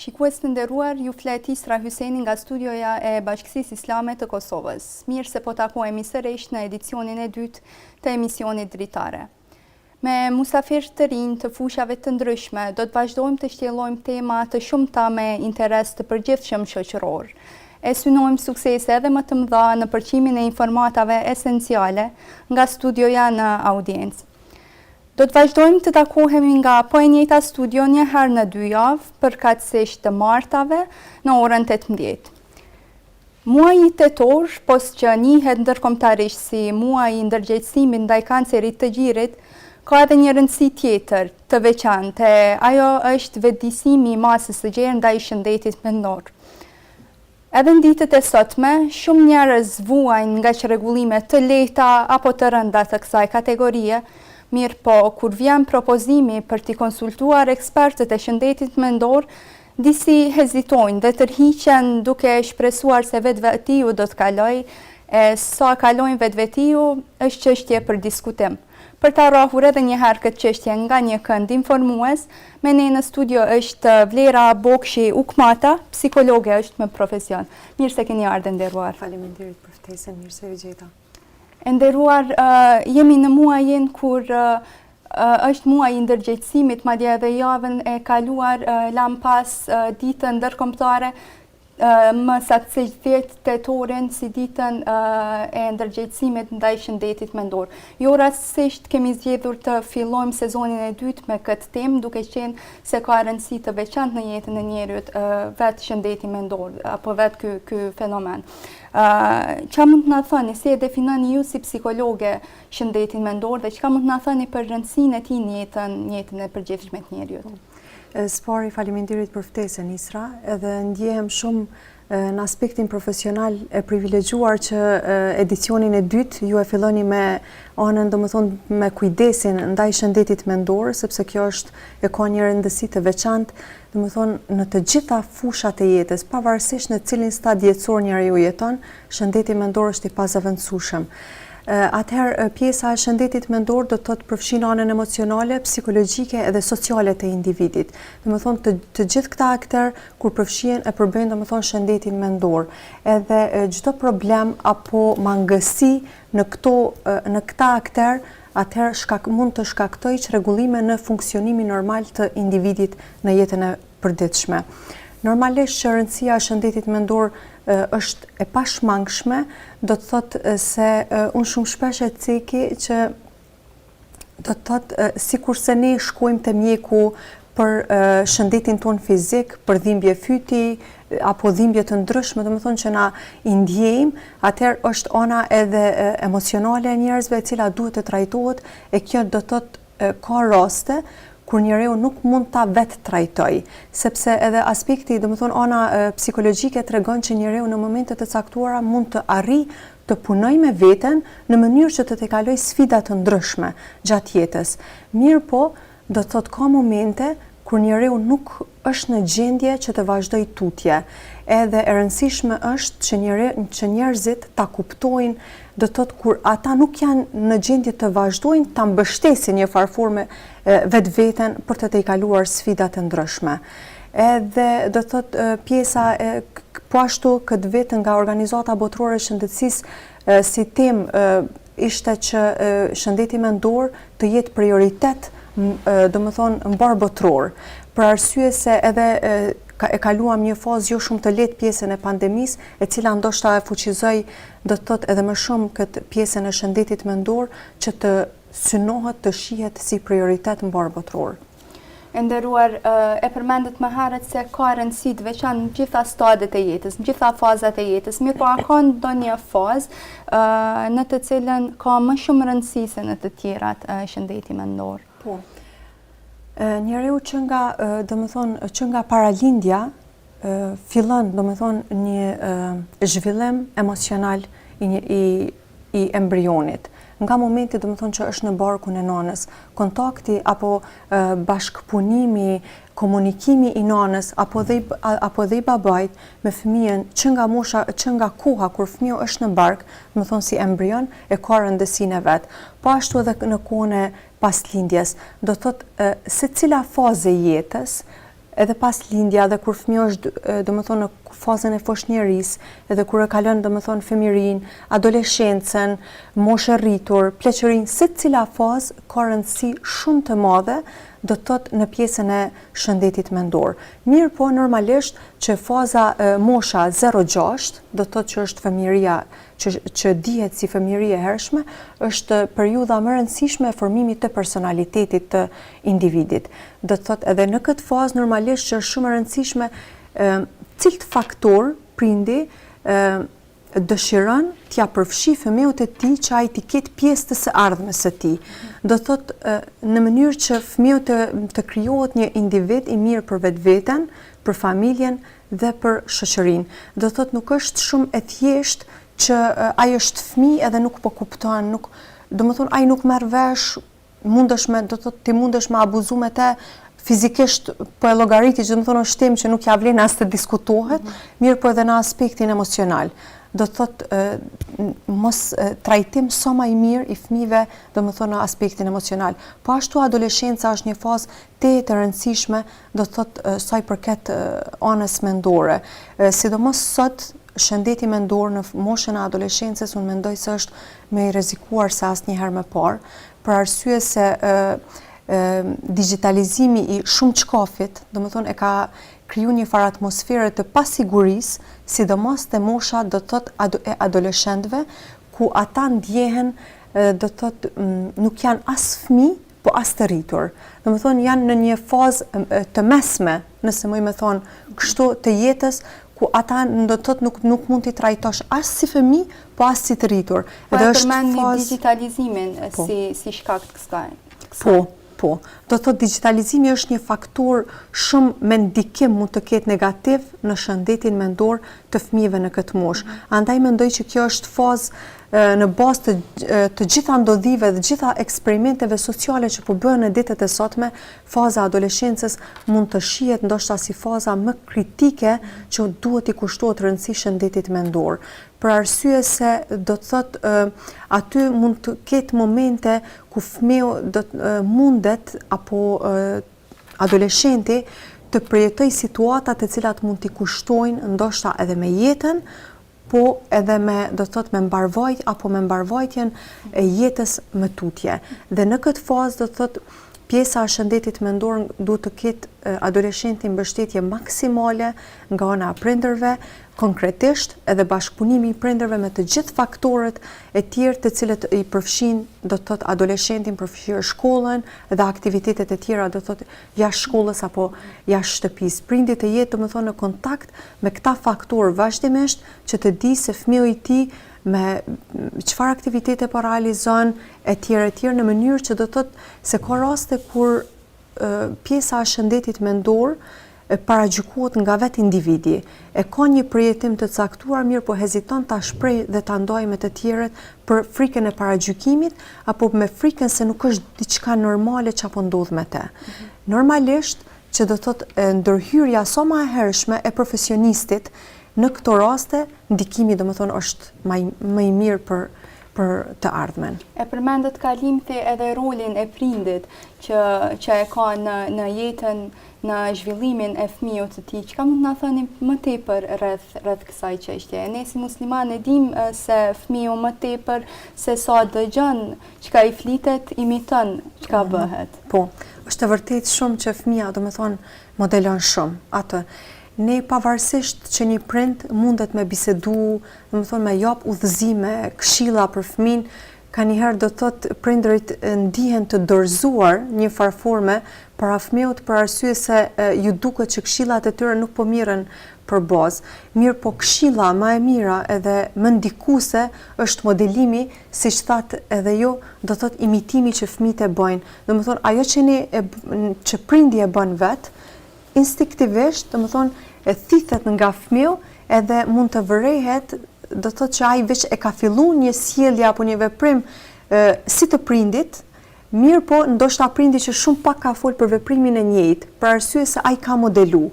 Shikues të nderuar, ju flet Isra Hyseni nga studioja e Bashkësisë Islame të Kosovës. Mirë se po takohemi sërish në edicionin e dytë të emisionit Dritare. Me musafirë të rinj të fushave të ndryshme, do të vazhdojmë të shtjellojmë tema të shumta me interes të përgjithshëm shoqëror. E synojmë suksese edhe më të mëdha në përçimin e informatave esenciale nga studioja në audiencë. Do të vazhdojmë të takohemi nga po e njëjta studio një herë në dy javë, përkatësisht të martave, në orën 18. Muaji tetor, pos që njihet ndërkombëtarisht si muaji i ndërgjegjësimit ndaj kancerit të gjirit, ka edhe një rëndësi tjetër, të veçantë, e ajo është vetëdijësimi i masës së gjerë ndaj shëndetit mendor. Edhe në ditët e sotme, shumë njerëz vuajnë nga çrregullime të lehta apo të rënda të kësaj kategorie, mirëpo kur vjen propozimi për t'i konsultuar ekspertët e shëndetit mendor, Disi hezitojnë dhe tërhiqen duke shpresuar se vetvetiu do të kalojë, e sa kalojnë vetvetiu është çështje për diskutim. Për ta rrahur edhe një herë këtë çështje nga një kënd informues, me ne në studio është Vlera Bokshi Ukmata, psikologe është me profesion. Mirë se keni ardhur e nderuar. Faleminderit për ftesën, mirë se ju gjeta. E nderuar, jemi në muajin kur është muaji i ndërgjegjësimit, madje edhe javën e kaluar lamë pas ditën ndërkombëtare më saktësisht 10 tetorin si ditën e ndërgjegjësimit ndaj shëndetit mendor. Jo rastësisht kemi zgjedhur të fillojmë sezonin e dytë me këtë temë, duke qenë se ka rëndësi të veçantë në jetën e njeriut vetë shëndeti mendor apo vetë ky ky fenomen. Çka mund të na thoni, si e definoni ju si psikologe shëndetin mendor dhe çka mund të na thoni për rëndësinë e tij në jetën, në jetën e përgjithshme të njeriut? Po. Së pari faleminderit për ftesën Isra, edhe ndjehem shumë në aspektin profesional e privilegjuar që edicionin e dytë ju e filloni me anën, domethënë me kujdesin ndaj shëndetit mendor, sepse kjo është e ka një rëndësi të veçantë, domethënë në të gjitha fushat e jetës, pavarësisht në cilin stad jetësor njeriu jeton, Shëndeti mendor është i pazëvendësueshëm. Atëherë, pjesa e shëndetit mendor do të thotë përfshin anën emocionale, psikologjike edhe sociale të individit. Domethënë të, të gjithë këta akterë kur përfshihen e përbëjnë domethënë shëndetin mendor. Edhe çdo problem apo mangësi në këto në këta akterë atëherë shkak mund të shkaktojë çrregullime në funksionimin normal të individit në jetën e përditshme. Normalisht që rëndësia e shëndetit mendor është e pashmangshme, do të thotë se unë shumë shpesh e ceki që do të thotë sikurse ne shkojmë te mjeku për shëndetin tonë fizik, për dhimbje fyti, apo dhimbje të ndryshme, domethënë që na i ndjejmë, atëherë është ana edhe emocionale e njerëzve e cila duhet të trajtohet, e kjo do të thotë ka raste kur njeriu nuk mund ta vetëtrajtojë, sepse edhe aspekti, domethënë ana psikologjike tregon që njeriu në momente të caktuara mund të arrijë të punojë me veten në mënyrë që të tejkalojë sfida të ndryshme gjatë jetës. Mirëpo, do të thotë ka momente kur njeriu nuk është në gjendje që të vazhdojë tutje. Edhe e rëndësishme është që njeri, që njerëzit ta kuptojnë, do të thotë kur ata nuk janë në gjendje të vazhdojnë ta mbështesin një farë forme vetveten për të tejkaluar sfidat e ndryshme. Edhe do të thotë pjesa e po ashtu këtë vit nga Organizata Botërore e Shëndetësisë si temë ishte që shëndeti mendor të jetë prioritet, domethënë mbarëbotëror, për arsye se edhe e kaluam një fazë jo shumë të lehtë pjesën e pandemisë, e cila ndoshta e fuqizoi, do të thotë edhe më shumë këtë pjesën e shëndetit mendor që të synohet të shihet si prioritet mbarëbotëror. E nderuar, e përmendët më herët se ka rëndësi të veçantë në gjitha stadet e jetës, në gjitha fazat e jetës. Mirëpo, a ka ndonjë fazë në të cilën ka më shumë rëndësi se në të tjerat shëndeti mendor? Po. Njeriu që nga, domethënë, që nga paralindja, fillon, domethënë, një zhvillim emocional i një i i embrionit. Nga momenti, domethënë, që është në barkun e nanës, kontakti apo bashkëpunimi, komunikimi i nanës apo dhe apo dhe i babait me fëmijën që nga mosha, që nga koha kur fëmiu është në bark, domethënë si embrion, e ka rëndësinë e vet. Po ashtu edhe në kohën e paslindjes. Do të thotë, secila fazë e jetës. Edhe pas lindja dhe kur fëmija është, domethënë, në fazën e foshnjërisë, edhe kur e kalon, domethënë, fëmijërinë, adoleshencën, moshë e rritur, pleqërinë, secila fazë ka rëndësi shumë të madhe, do të thotë në pjesën e shëndetit mendor. Mirëpo, normalisht që faza mosha 0-6, do të thotë që është fëmijëria që që dihet si fëmijëri e hershme, është periudha më e rëndësishme e formimit të personalitetit të individit. Do të thotë edhe në këtë fazë normalisht që është shumë e rëndësishme cilët faktorë prindi dëshiron t'ia përfshijë fëmijës të tij që ai t'i ketë pjesë të së ardhmes së tij. Do të thotë në mënyrë që fëmiu të të krijohet një individ i mirë për vetveten, për familjen dhe për shoqërinë. Do të thotë nuk është shumë e thjeshtë që ai është fëmijë edhe nuk po kupton, nuk domethënë ai nuk merr vesh, mundesh me, do të thotë ti mundesh me abuzu me te fizikisht po e llogariti që domethënë është temë që nuk ja vlen as të diskutohet, mm -hmm. mirëpo edhe në aspektin emocional. Do të thotë mos trajtim sa ma i mirë i fëmijëve, domethënë në aspektin emocional. Po ashtu adoleshenca është një fazë tejet e rëndësishme, do të thotë sa i përket anës mendore. Sidomos sot shëndeti mendor në moshën e adoleshencës unë mendoj se është më i rrezikuar se asnjëherë më parë, për arsye se digjitalizimi i shumë çkafit, domethënë e ka kriju një farë atmosfere të pasigurisë, sidomos te mosha do të thotë e adoleshentëve, ku ata ndjehen do të thotë nuk janë as fëmijë, po as të rritur. Domethënë janë në një fazë të mesme, nëse muj me thonë kështu të jetës, ku ata do të thotë nuk nuk mund t'i trajtosh as si fëmijë, po as si të rritur. Po e përmendni fazë... digjitalizimin po. si si shkak të kësaj. Po, po. Do të thotë digjitalizimi është një faktor shumë me ndikim mund të ketë negativ në shëndetin mendor të fëmijëve në këtë moshë. Mm -hmm. Andaj mendoj që kjo është fazë në bazë të të gjitha ndodhive dhe gjitha eksperimenteve sociale që po bëhen në ditët e sotme, faza e adoleshencës mund të shihet ndoshta si faza më kritike që duhet t'i kushtohet rëndësi shëndetit mendor. Për arsye se do të thotë aty mund të ketë momente ku fëmiu do të mundet apo adoleshenti të përjetojë situata të cilat mund t'i kushtojnë ndoshta edhe me jetën, po edhe me, do të thotë me mbarëvajt apo me mbarëvajtjen e jetës më tutje. Dhe në këtë fazë do të thotë pjesa e shëndetit mendor duhet të ketë adoleshenti mbështetje maksimale nga ana e prindërve, konkretisht edhe bashkëpunimi i prindërve me të gjithë faktorët e tjerë të cilët i përfshin do të thotë adoleshentin përfshirë shkollën dhe aktivitetet e tjera do të thotë jashtë shkollës apo jashtë shtëpisë. Prindi të jetë domethënë në kontakt me këta faktorë vazhdimisht që të di se fëmiu i tij me çfarë aktivitete po realizon etj etj në mënyrë që do të thotë se ka raste kur pjesa e shëndetit mendor paragjykohet nga vetë individi. E ka një përjetim të caktuar, mirëpo heziton ta shprehë dhe ta ndajë me të tjerët për frikën e paragjykimit apo me frikën se nuk është diçka normale që po ndodh me te. Mhm. Normalisht, që do të thotë ndërhyrja sa ma e hershme e profesionistit në këto raste, ndikimi domethënë është më i mirë për për të ardhmen. E përmendët kalimthi edhe rolin e prindit që që e ka në në jetën, në zhvillimin e fëmijës të tij. Çka mund të na thoni më tepër rreth rreth kësaj çështjeje? Ne si muslimanë e dimë se fëmiu më tepër se sa dëgjon çka i flitet, imiton çka mhm. bëhet. Po, është e vërtetë shumë që fëmija, domethënë, modelon shumë atë. Ne pavarësisht që një prind mundet me bisedu, domethënë me jap udhëzime, këshilla për fëmijën, kanjëherë do të thotë prindërit ndihen të dorëzuar një farë forme para fëmijës për arsye se ju duket që këshillat e tyre nuk po mirren për bazë. Mirëpo këshilla më e mira edhe më ndikuese është modelimi, siç thatë edhe ju, do të thotë imitimi që fëmijët e bëjnë. Domethënë ajo që ne e që prindi e bën vetë, instinktivisht, domethënë e thithet nga fëmiu edhe mund të vërehet, do të thotë që ai veç e ka fillu një sjellje apo një veprim si të prindit, mirëpo ndoshta prindi që shumë pak ka fol për veprimin e njëjtë, për arsye se ai ka modelu.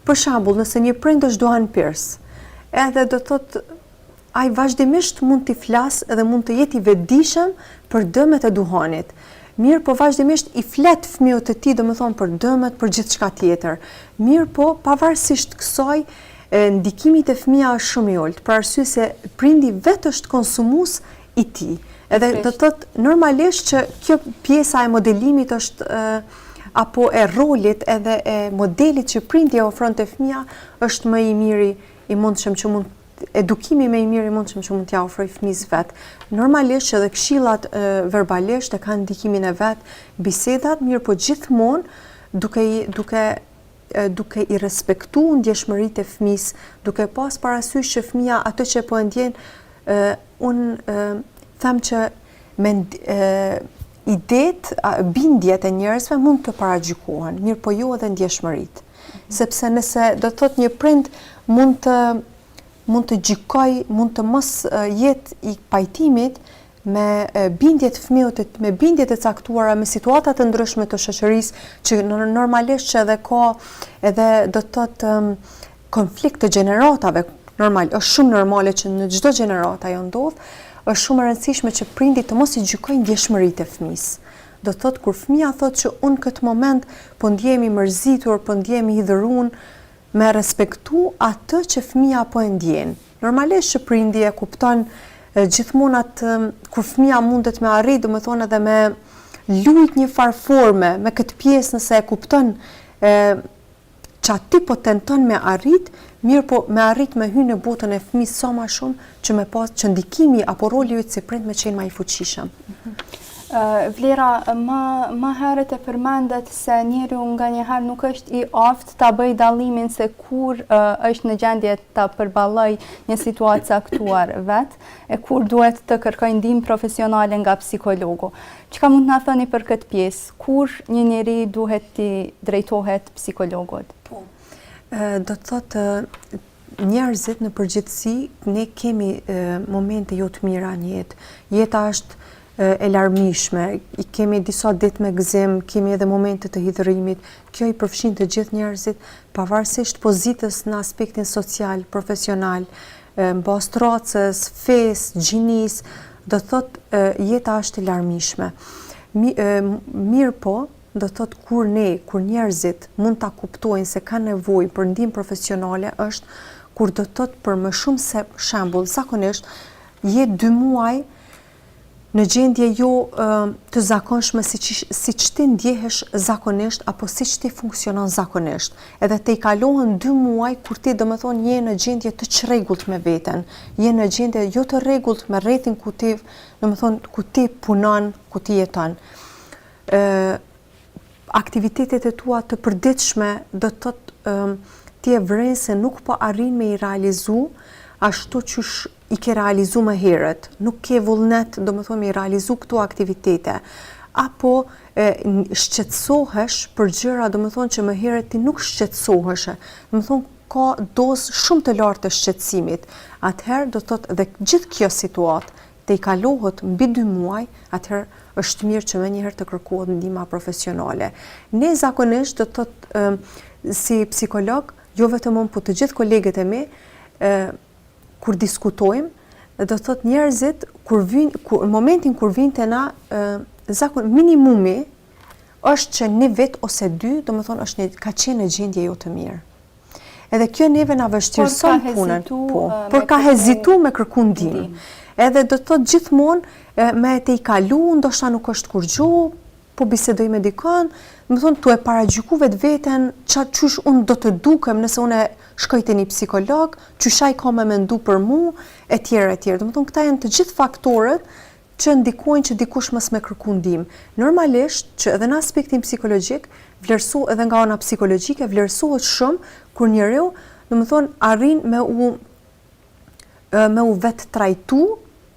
Për shembull, nëse një prind është duhanpirës, edhe do të thotë ai vazhdimisht mund t'i flasë edhe mund të jetë i vetëdijshëm për dëmet e duhanit. Mirëpo vazhdimisht i flet fëmijës të tij, domethënë për dëmet, për gjithçka tjetër. Mirëpo, pavarësisht kësaj, ndikimi te fëmija është shumë i ulët, për arsye se prindi vetë është konsumues i tij. Edhe do të thotë normalisht që kjo pjesa e modelimit është apo e rolit edhe e modelit që prindi e ofron te fëmija është më i miri i mundshëm që mund edukimi më i mirë i mundshëm që mund t'ia ofrojë fëmijës vet. Normalisht që edhe këshillat verbalisht e kanë ndikimin e vet, bisedat, mirëpo gjithmonë duke duke duke i respektu ndjeshmëritë e fëmijës, duke pas parasysh që fëmija atë që po e ndjen, unë them që me idetë, bindjet e njerëzve mund të paragjykohen, mirëpo jo edhe ndjeshmëritë. Sepse nëse do të thotë një prind mund të mund të gjykojë, mund të mos jetë i pajtimit me bindjet e fëmijës, me bindjet e caktuara, me situata të ndryshme të shoqërisë, që normalisht që edhe ka edhe do të thotë konflikt të gjeneratave, normal, është shumë normale që në çdo gjeneratë ajo ndodh, është shumë e rëndësishme që prindi të mos i gjykojë ndjeshmëritë e fëmijës. Do të thotë kur fëmija thotë që unë këtë moment po ndjehem i mërzitur, po ndjehem i hidhërun, me respektu atë që fëmija po e ndjen. Normalisht që prindi e kupton gjithmonë atë kur fëmija mundet me arrit, domethonë edhe me lujt një farë forme me këtë pjesë nëse e kupton e, ça ti po tenton me arrit, mirëpo me arrit me hy në botën e fëmijës sa ma shumë që me pas që ndikimi apo roli yt si prind me qenë ma i fuqishëm. Mhm. Vlera, më, më herët e përmendet se njeriu nganjëherë nuk është i aftë ta bëjë dallimin se kur është në gjendje ta përballojë një situatë caktuar vetë, e kur duhet të kërkojë ndihmë profesionale nga psikologu. Çka mund të na thoni për këtë pjesë? Kur një njeri duhet t'i drejtohet psikologut? Po, do të thotë njerëzit në përgjithësi ne kemi momente jo të mira në jetë. Jeta është e larmishme, i kemi disa ditë me gëzim, kemi edhe momente të hidhërimit. Kjo i përfshin të gjithë njerëzit, pavarësisht pozitës në aspektin social, profesional, në bazë të racës, fesë, gjinisë, do të thotë jeta është e larmishme. Mirëpo, do të thotë kur ne, kur njerëzit mund ta kuptojnë se kanë nevojë për ndihmë profesionale është kur do të thotë për më shumë se shembull, zakonisht je dy muaj në gjendje jo të zakonshme siç siç ti ndjehesh zakonisht apo siç ti funksionon zakonisht. Edhe tejkalohen dy muaj kur ti domethënë je në gjendje të çrregullt me veten, je në gjendje jo të rregullt me rrethin ku ti domethënë ku ti punon, ku ti jeton. Ë aktivitetet e tua të përditshme do të thotë ti e vren se nuk po arrin me i realizu ashtu qysh i ke realizu më herët, nuk ke vullnet, domethonë, me i realizu këto aktivitete, apo e, shqetësohesh për gjëra, domethonë, që më herët ti nuk shqetësoheshe, domethonë, ka dozë shumë të lartë të shqetësimit, atëherë do të thotë dhe gjithë kjo situatë tejkalohet mbi dy muaj, atëherë është mirë që menjëherë të kërkohet ndihma profesionale. Ne zakonisht do të thotë si psikolog, jo vetëm unë, po të gjithë kolegët e mi, kur diskutojmë, do të thotë njerëzit kur vijnë kur në momentin kur vijnë te na zakon minimumi është që një vit ose dy, domethonë është një ka qenë në gjendje jo të mirë. Edhe kjo neve na vështirëson punën, po, por ka hezitu me kërku ndihmë. Edhe do të thotë gjithmonë me tejkalu, ndoshta nuk është kurgjo, po bisedoj me dikën, domethonë tu e paragjyku vetveten, ça qysh unë do të dukem nëse unë shkoj te një psikolog, qysh ai ka me mendu për mu, e tjera e tjera. Domethonë këta janë të gjithë faktorët që ndikojnë që dikush mos me kërku ndihmë. Normalisht që edhe në aspektin psikologjik, vlerëso edhe nga ana psikologjike vlerësohet shumë kur njeriu, domethonë arrin me u me u vetëtrajtu,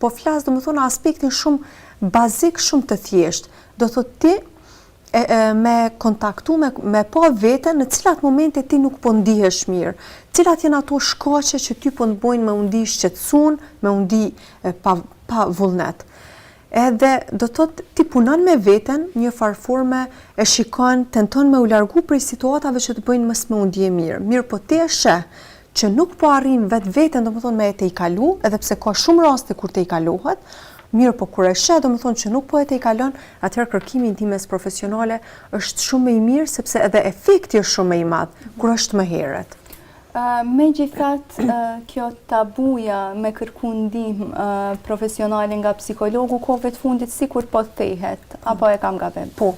po flas domethonë në aspektin shumë bazik, shumë të thjeshtë. Do thotë ti e, e, me kontaktu, me, me pa veten në cilat momente ti nuk po ndihesh mirë, cilat janë ato shkaqe që ty po të bojnë me u ndi shqetësun, me u ndi pa, pa vullnet. Edhe do të thotë ti punon me veten një farë forme e shikon, tenton me u largu prej situatave që të bëjnë mos me u ndje mirë. Mirëpo ti e sheh që nuk po arrin vetveten, domethonë me e tejkalu, edhe pse ka shumë raste kur tejkalohet, Mirëpo kur e sheh domethënë që nuk po e tejkalon, atëherë kërkimi i ndihmës profesionale është shumë më i mirë sepse edhe efekti është shumë më i madh kur është më herët. Megjithatë, kjo tabuja me kërku ndihmë profesionale nga psikologu kohëve të fundit sikur po thehet, apo e kam gabim? Po,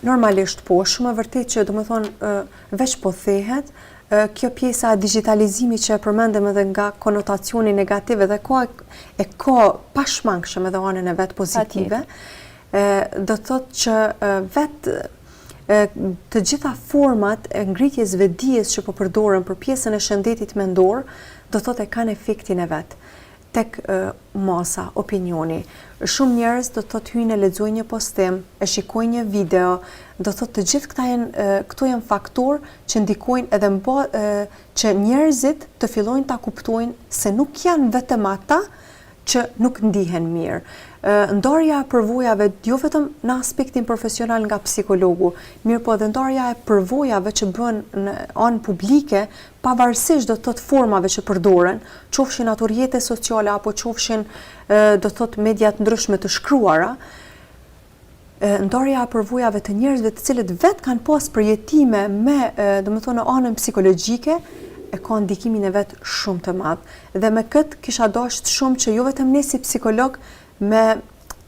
normalisht po, shumë e vërtetë që domethënë veç po thehet, kjo pjesa e digjitalizimit që e përmendëm edhe nga konotacioni negativ edhe ka e ka pashmangshëm edhe anën e vet pozitive, do të thotë që vetë të gjitha format e ngritjes vetëdijes që po përdoren për pjesën e shëndetit mendor, do të thotë e kanë efektin e vet tek masa, opinioni. Shumë njerëz do të thotë hyjnë e lexojnë një postim, e shikojnë një video, do të thotë të gjithë këta janë këto janë faktorë që ndikojnë edhe mba, që njerëzit të fillojnë ta kuptojnë se nuk janë vetëm ata që nuk ndihen mirë. Ndarja e përvojave jo vetëm në aspektin profesional nga psikologu, mirëpo edhe ndarja e përvojave që bëhen në anë publike, pavarësisht do të thotë formave që përdoren, qofshin ato rrjete sociale apo qofshin do të thotë media të ndryshme të shkruara, ndarja e përvojave të njerëzve të cilët vetë kanë pas përjetime me, domethënë në anën psikologjike, e ka ndikimin e vet shumë të madh. Dhe me këtë kisha dashtë shumë që jo vetëm ne si psikolog me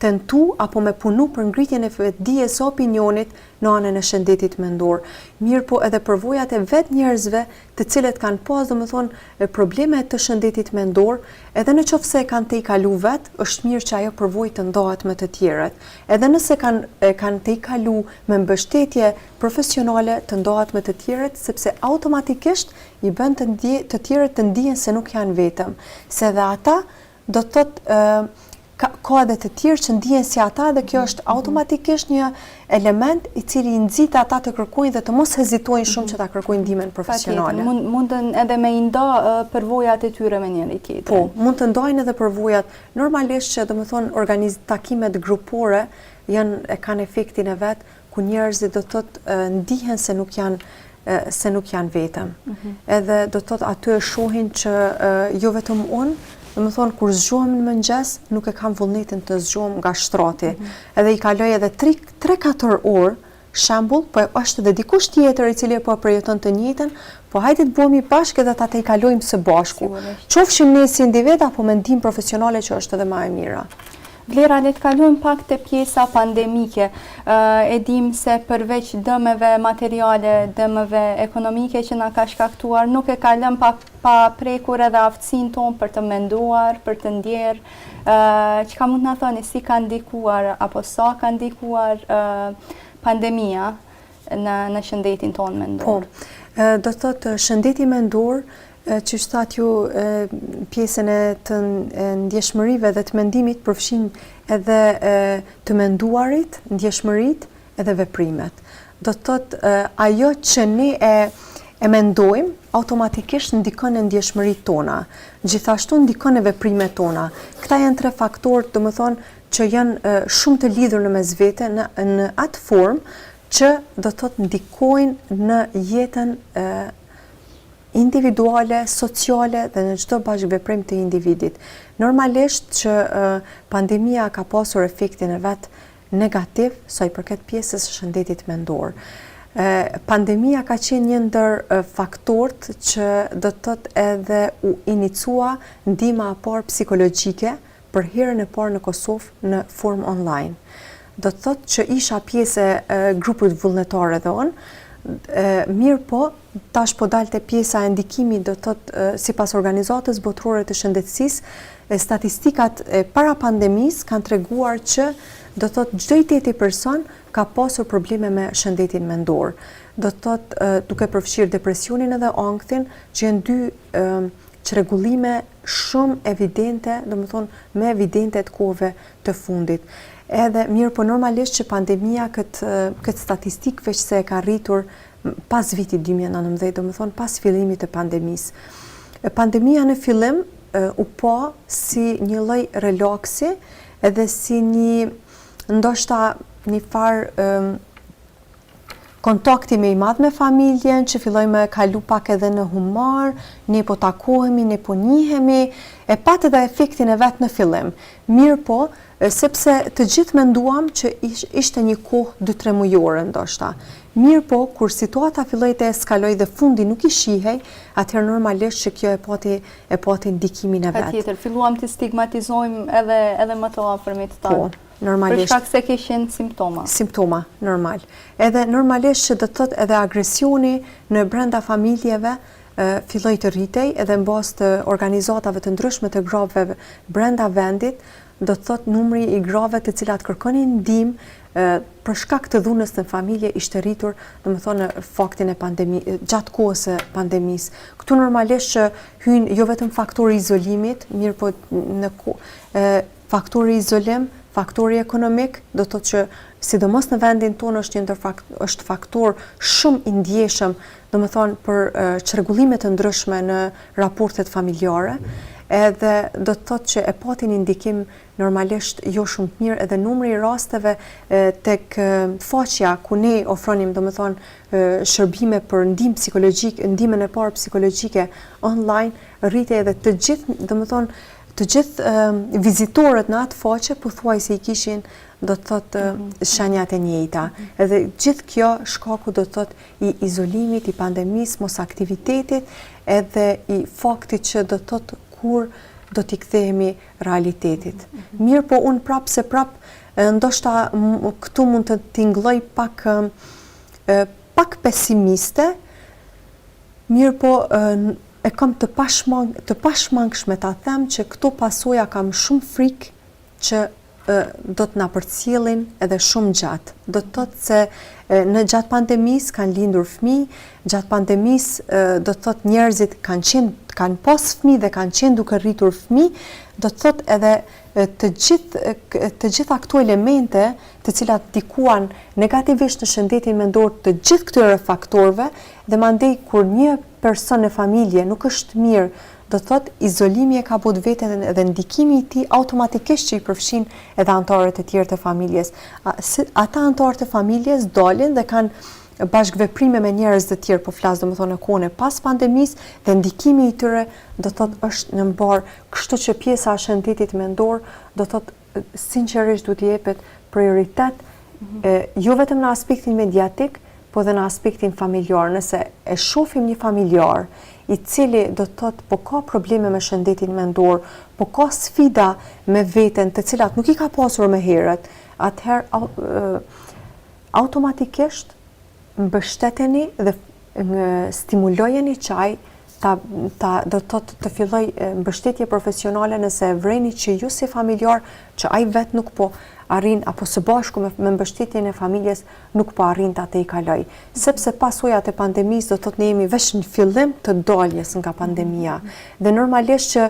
tentu apo me punu për ngritjen e vetëdijes së opinionit në anën e shëndetit mendor, mirëpo edhe përvojat e vetë njerëzve të cilët kanë pas domethënë probleme të shëndetit mendor, edhe në qoftë se e kanë tejkalu vetë, është mirë që ajo përvojë të ndahet me të tjerët. Edhe nëse kanë e kanë tejkalu me mbështetje profesionale të ndahet me të tjerët, sepse automatikisht i bën të ndje, të tjerët të ndihen se nuk janë vetëm, se edhe ata do të thotë ka, ka edhe të tjerë që ndihen si ata dhe kjo është mhm. automatikisht një element i cili i nxit ata të kërkojnë dhe të mos hezitojnë shumë që ta kërkojnë ndihmën profesionale. Mund mundën edhe me i nda përvojat e tyre me njëri tjetrin. Po, mund të ndajnë edhe përvojat. Normalisht që domethënë organiz takimet grupore janë e kanë efektin e vet ku njerëzit do të thotë ndihen se nuk janë se nuk janë vetëm. Mm -hmm. Edhe do të thotë aty e shohin që jo vetëm unë, domethënë kur zgjohem në mëngjes, nuk e kam vullnetin të zgjohem nga shtrati. Mm -hmm. Edhe i kaloj edhe 3-4 orë, shembull, po është edhe dikush tjetër i cili po përjeton të njëjtën, po hajde të bëhemi bashkë edhe ta tejkalojmë së bashku. Qofshim ne si individ apo me ndihmë profesionale që është edhe ma e mira. Vlera, le të kalojmë pak te pjesa pandemike. E dimë se përveç dëmeve materiale, dëmeve ekonomike që na ka shkaktuar, nuk e ka lënë pa pa prekur edhe aftësinë tonë për të menduar, për të ndjerë. Çka mund të na thoni si ka ndikuar apo sa ka ndikuar pandemia në në shëndetin tonë mendor? Po. Do të thotë shëndeti mendor Qysh thatë ju pjesën e të ndjeshmërive dhe të mendimit përfshin edhe të menduarit, ndjeshmëritë edhe veprimet. Do të thotë ajo që ne e e mendojmë automatikisht ndikon në ndjeshmëritë tona, gjithashtu ndikon në veprimet tona. Këta janë tre faktorë, domethënë, që janë shumë të lidhur në mes vete në në atë formë që do të thotë ndikojnë në jetën individuale, sociale dhe në çdo bashkëveprim të individit. Normalisht që pandemia ka pasur efektin e vet negativ sa i përket pjesës së shëndetit mendor. Pandemia ka qenë një ndër faktorët që do të thotë edhe u inicua ndihma e parë psikologjike për herën e parë në Kosovë në formë online. Do të thotë që isha pjesë e grupit vullnetar edhe unë, mirëpo, tash po dal te pjesa e ndikimit, do të thotë sipas Organizatës Botërore të Shëndetësisë, statistikat e para pandemisë kanë treguar që do të thotë çdo i teti person ka pasur probleme me shëndetin mendor. Do të thotë duke përfshirë depresionin edhe ankthin, që janë dy çrregullime shumë evidente, domethënë më evidente të kohëve të fundit. Edhe mirëpo normalisht që pandemia këtë këtë statistikë veçse e ka rritur pas vitit 2019, domethënë pas fillimit të pandemisë. Pandemia në fillim u pa si një lloj relaksi edhe si një ndoshta një farë. kontakti më i madh me familjen, që filloi me kalu pak edhe në humor, ne po takohemi, ne po njihemi, e pat edhe efektin e vet në fillim. Mirëpo, sepse të gjithë menduam që ishte një kohë dy-tre mujore ndoshta. Mirëpo, kur situata filloi të eskalojë dhe fundi nuk i shihej, atëherë normalisht që kjo e pati e pati ndikimin e vet. Patjetër, filluam të stigmatizojmë edhe edhe më të afërmit tanë. Po, normalisht. Për shkak se kishin simptoma. Simptoma, normal. Edhe normalisht që do të thotë edhe agresioni në brenda familjeve filloi të rritej edhe në bazë të organizatave të ndryshme të grave brenda vendit, do të thotë numri i grave të cilat kërkonin ndihmë për shkak të dhunës në familje ishte rritur, domethënë në faktin e pandemi, gjatë kohës së pandemisë. Këtu normalisht që hyjnë jo vetëm faktori i izolimit, mirëpo në faktori izolim, faktori ekonomik, do të thotë që sidomos në vendin tonë është një ndër fakt, është faktor shumë i ndjeshëm, domethënë për çrregullime të ndryshme në raportet familjare, edhe do të thotë që e pati një ndikim normalisht jo shumë të mirë edhe numri i rasteve tek faqja ku ne ofronim domethënë shërbime për ndihmë psikologjike, ndihmën e parë psikologjike online, rritej edhe të gjithë, domethënë të gjithë vizitorët në atë faqe pothuajse i kishin do të thotë mhm. shenjat e njëjta. Mhm. Edhe gjithë kjo shkaku do të thotë i izolimit, i pandemisë, mos aktivitetit, edhe i faktit që do të thotë kur do t'i kthehemi realitetit. Mhm. Mirëpo unë prapë se prapë ndoshta këtu mund të tingëlloj pak pak pesimiste, mirëpo e kam të pashmang, të pashmangshme ta them që këto pasoja kam shumë frikë që do të na përcjellin edhe shumë gjatë. Do të thotë se në gjatë pandemisë kanë lindur fëmijë, gjatë pandemisë do të thotë njerëzit kanë qenë kanë pas fëmijë dhe kanë qenë duke rritur fëmijë, do të thotë edhe të gjithë të gjitha këto elemente të cilat ndikuan negativisht në shëndetin mendor të gjithë këtyre faktorëve dhe mandej kur një person në familje nuk është mirë, do të thotë izolimi e ka bo të veten edhe ndikimi i tij automatikisht që i përfshin edhe anëtarët e tjerë të familjes. Ata anëtarë të familjes dalin dhe kanë bashkëveprime me njerëz të tjerë, po flas domethënë në kohën e pas pandemisë dhe ndikimi i tyre do të thotë është në mbarë, kështu që pjesa e shëndetit mendor do të thotë sinqerisht duhet t'i jepet prioritet jo vetëm në aspektin mediatik, po dhe në aspektin familjar. Nëse e shohim një familjar i cili do të thotë po ka probleme me shëndetin mendor, po ka sfida me veten të cilat nuk i ka pasur më herët, atëherë automatikisht mbështeteni dhe stimulojeni që ai ta, ta do të thotë të fillojë mbështetje profesionale nëse e vreni që ju si familjar që ai vetë nuk po arrin apo së bashku me, me mbështetjen e familjes nuk po arrin ta tejkalojë. Sepse pasojat e pandemisë do të thotë ne jemi veç në fillim të daljes nga pandemia. Dhe normalisht që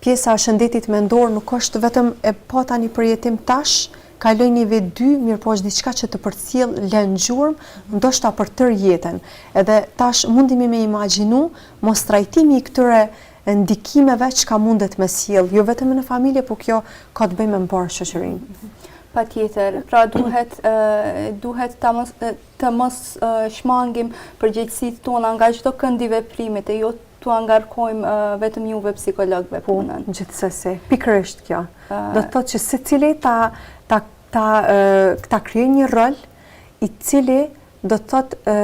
pjesa e shëndetit mendor nuk është vetëm e pata një përjetim tash, kaloi një vit dy, mirëpo është diçka që të përcjell lën gjurmë, ndoshta për tërë jetën. Edhe tash mundemi me imagjinu mos trajtimi i këtyre ndikimeve çka mundet me sjell, jo vetëm në familje, po kjo ka të bëjë me mbarë shoqërinë. Patjetër, pra duhet duhet ta mos të mos shmangim përgjegjësitë tona nga çdo kënd i veprimit e jo t'ua ngarkojmë vetëm juve psikologëve po, punën. Po, gjithsesi, pikërisht kjo. Do të thotë që secili ta ta ta ta krijojë një rol i cili do të thotë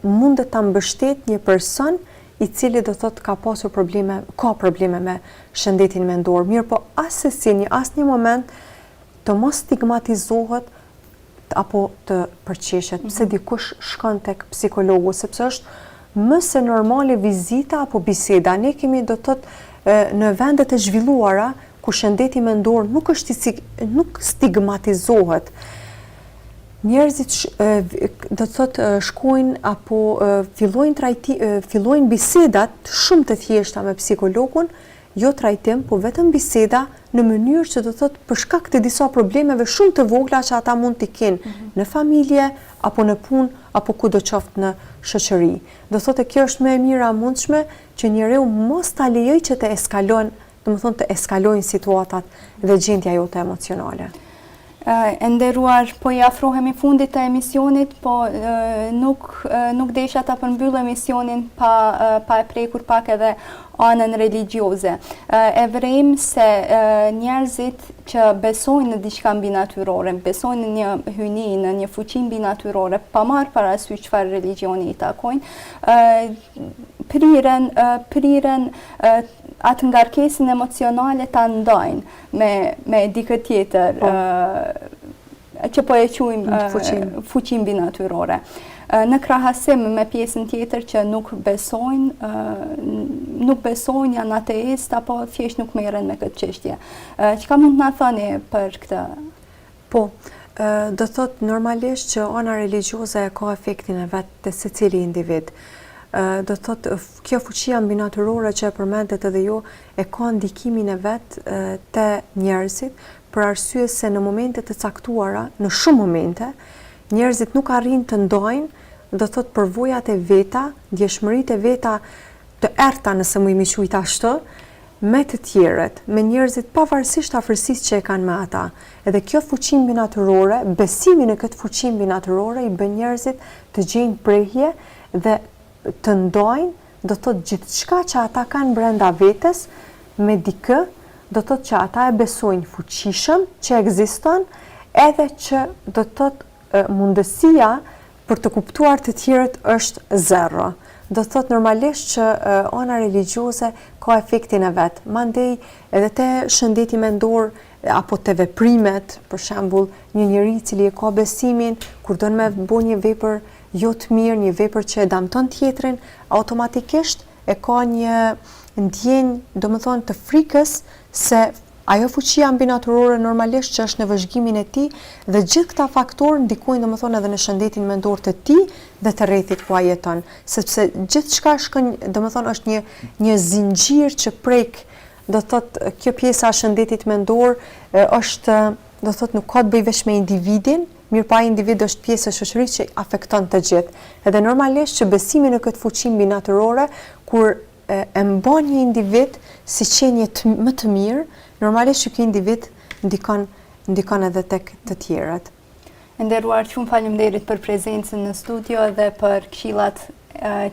mundet ta mbështet një person i cili do të thotë ka pasur probleme, ka probleme me shëndetin mendor. Mirëpo assesi në asnjë moment të mos stigmatizohet apo të përqeshet pse mhm. dikush shkon tek psikologu, sepse është më se normale vizita apo biseda. Ne kemi do të thotë në vendet e zhvilluara ku shëndeti mendor nuk është i nuk stigmatizohet. Njerëzit do të thotë shkojnë apo fillojnë trajti fillojnë bisedat shumë të thjeshta me psikologun jo trajtim, po vetëm biseda në mënyrë që do të thotë për shkak të disa problemeve shumë të vogla që ata mund t'i kenë mm -hmm. në familje apo në punë apo kudo qoftë në shoqëri. Do të thotë kjo është më e mira e mundshme që njeriu mos ta lejojë që të eskalon, domethënë të eskalojnë situatat dhe gjendja jote emocionale. E nderuar, po i afrohemi fundit të emisionit, po nuk nuk desha ta përmbyll emisionin pa pa e prekur pak edhe anën religjioze. E vrejmë se njerëzit që besojnë në diçka mbinatyrore, besojnë në një hyjni, në një fuqi mbinatyrore, pa marrë parasysh çfarë religjioni i takojnë, priren priren atë ngarkesën emocionale ta ndajnë me me dikë tjetër po. që po e quajmë fuqi fuqi mbinatyrore. Në krahasim me pjesën tjetër që nuk besojnë, nuk besojnë, janë ateistë apo thjesht nuk merren me këtë çështje. Çka mund të na thoni për këtë? Po, do thotë normalisht që ana religjioze e ka efektin e vet te secili individ. Do thotë kjo fuqia mbinatyrore që e përmendet edhe ju e ka ndikimin e vet te njerëzit, për arsye se në momente të caktuara, në shumë momente, njerëzit nuk arrijnë të ndajnë, do thotë përvojat e veta, ndjeshmëritë e veta të errëta nëse muj m'i qujt ashtu, me të tjerët, me njerëzit pavarësisht afërsisë që e kanë me ata. Edhe kjo fuqi mbinatyrore, besimi në këtë fuqi mbinatyrore i bën njerëzit të gjejnë prehje dhe të ndajnë, do të thotë gjithçka që ata kanë brenda vetes me dikë, do të thotë që ata e besojnë fuqishëm që ekziston, edhe që do të thotë mundësia për të kuptuar të tjerët është zero. Do të thotë normalisht që ana religjioze ka efektin e vet. Mandej edhe te shëndeti mendor apo te veprimet, për shembull, një njeri i cili e ka besimin, kur don me bo një vepër jo të mirë, një vepër që e damton tjetrin, automatikisht e ka një ndjenjë, domethënë të frikës se ajo fuqia mbinatyrore normalisht që është në vëzhgimin e tij dhe gjithë këta faktorë ndikojnë domethënë edhe në shëndetin mendor të tij dhe të rrethit ku ai jeton, sepse gjithçka shkon domethënë është një një zinxhir që prek do të thotë kjo pjesa e shëndetit mendor është do të thotë nuk ka të bëjë veç me individin, mirëpo ai individ është pjesë e shoqërisë që afekton të gjithë. Edhe normalisht që besimi në këtë fuqi mbinatyrore kur e mban një individ si qenie të, më të mirë, normalisht që ky individ ndikon ndikon edhe tek të tjerët. E nderuar, shumë faleminderit për prezencën në studio dhe për këshillat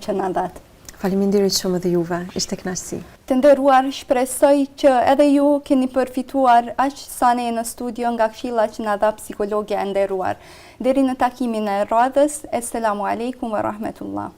që na dhatë. Faleminderit shumë edhe juve, ishte kënaqësi. Të nderuar, shpresoj që edhe ju keni përfituar aq sa ne në studio nga këshillat që na dha psikologja e nderuar. Deri në takimin e radhës, Esselamu Alejkum wa Rahmetullah.